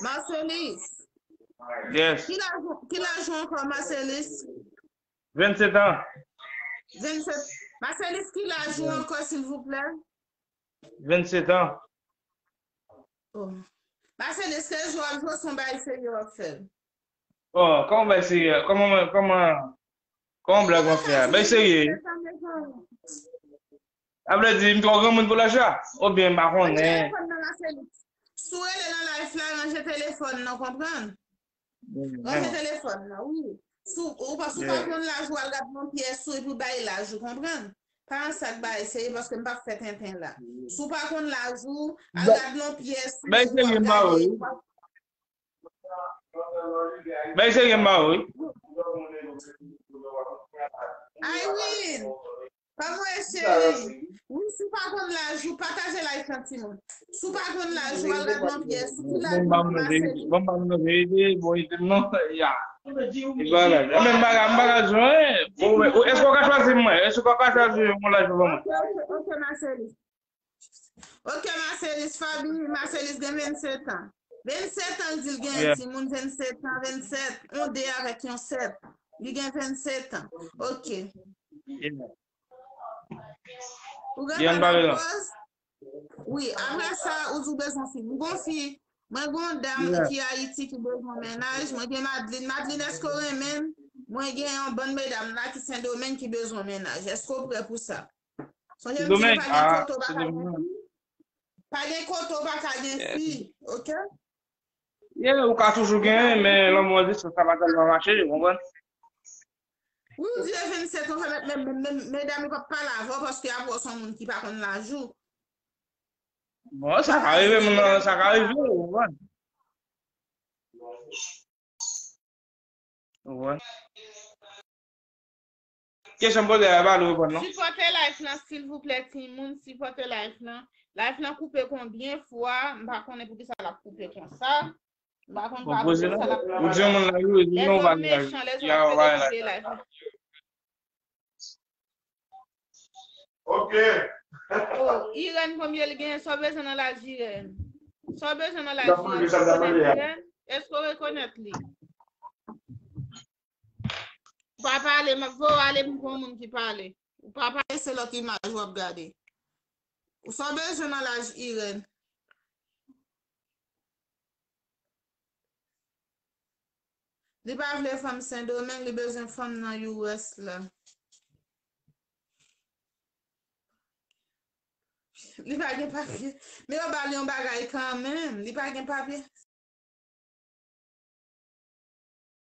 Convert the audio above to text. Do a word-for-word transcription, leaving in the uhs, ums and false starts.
Marcelis, Yes. Ki laj, ki laj ou ankò, Marcelis? Vennset an. Vennset. Marcelis, ki laj ou ankò, silvouplè? Vennset an. Oh. Marcelis, se jou ap jwe, se yon bagay serye w ap fè. Oh, kòman bay serye? Kòman, kòman, kòman blag mwen fè a? Bay serye. Sa vle di, m twò granmoun pou laj la? Oubyen m pa konnen? Si w rele nan live la, ranje telefòn nan, konprann? Ranje telefòn nan, wi. Si w pa konn laj ou, al gad nan pyès ou epi w bay laj ou, konprann? Pa nan sa k bay serye, paske m p ap fè tenten la. Si w pa konn laj ou, al gad nan pyès ou. Bay serye, m pa wè. Bay serye, m pa wè. Irene, kòman w ye, cheri? Wi, si w pa konn laj ou, pataje live lan, timoun. Si w pa konn laj ou, al gad nan pyès ou, ki laj ou, kòmanse. Bon, m pa nan verite, bon, ide m non, ya. E bagay. E menm bagay, m pa ka jwenn. Bon, men, ou, èske w ka chwazi mwen? Èske w ka chwazi yon laj pou mwen? Ok, ok, ok, Marcelis. Ok, Marcelis, Fabi, Marcelis gen vennset an. Vennset an, l di l gen timoun, vennset an, vennset, yon de avèk yon sèt. Li gen vennset an. Ok. Ou gen bagay pòz? Wi, apre sa, ou di w bezwen fi. M gon fi, mwen gon dam ki Ayiti ki bezwen mennaj. Mwen gen Madlin. Madlin, èske w renmen m? Mwen gen yon bann medam la ki Sendomeng ki bezwen mennaj. Èske w prè pou sa? Sonje m di nou pa gen kote w pa ka gen fi. Pa gen kote w pa ka gen fi, ok? Yeah, ou ka toujou gen, men lanmou an distans sa pa tèlman mache, ou konprann? Wi, ou di e vennset an, men, men, men, medam yo p ap pale avè w paske y ap wè w se yon moun ki pa konn laj ou. Bon, sa ka rive, moun nan, sa ka rive, ou konprann? Ou konprann? Kesyon m poze a, e pa nou reponn, non? Sipòte live lan, silvouplè, timoun, sipòte live lan. Live lan koupe konbyen fwa? M pa konnen poukisa l ap koupe konsa. M pa konn pa poze sa l ap. Ou di yon moun la, wi, di non, ou pa gen laj. Ya, ou pa gen laj. Ok. Oh, Irène, konbyen l gen? Sa w bezwen nan laj Irène? Sa w bezwen nan laj Irène? Èske w rekonèt li? Ou pa pale, m ap voye w ale pou yon moun ki pale. Ou pa pale, se lòt imaj w ap gade. Ou sa w bezwen nan laj Irène? Li pa vle fanm Sendomeng, li bezwen fanm nan U S la. Li pa gen papye. Men yo ba li yon bagay kanmenm. Li pa gen papye.